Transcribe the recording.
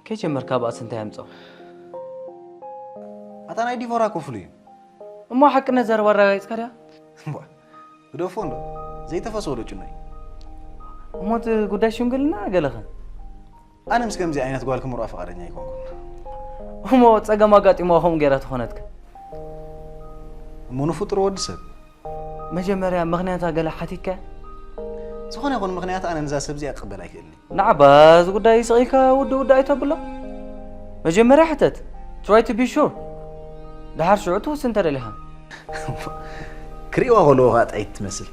ከይጀመርካ ባእሲ እንታይ ኣምፅኦ? ኣታ ናይ ዲቮራ ክፍሉ እዩ። እሞ ሓቅነት ዘረባ ኣረጋጊፅካ ድያ? ግደፎ እንዶ ዘይተፈስዎ ዶ ጭኖይ? እሞ እቲ ጉዳይ ሽምግልና ገለኸ? ኣነ ምስ ከምዚ ዓይነት ጓል ክምርዖ ፈቃደኛ ኣይኮንኩን። እሞ ፀገም ኣጋጢሞ ከምኡ ገይራ ተኾነትክ? እሞ ንፍጡር ወዲ ሰብ መጀመርያ ምኽንያታ ገለ ሓቲትካ? ዝኾነ ይኹን ምኽንያት ኣነ ነዛ ሰብ እዚኣ ክቕበል ኣይክእልን። ናዕባ እዚ ጉዳይ ስቕ ኢልካ ውዲ ውዲ ኣይተብሎ። መጀመርያ ሕተት፣ try to be sure፣ ደሓር ሽዑ ትውስን ተደሊኻ። ክርእዋ ከለዎ ከዓ ጥዕይቲ ትመስል።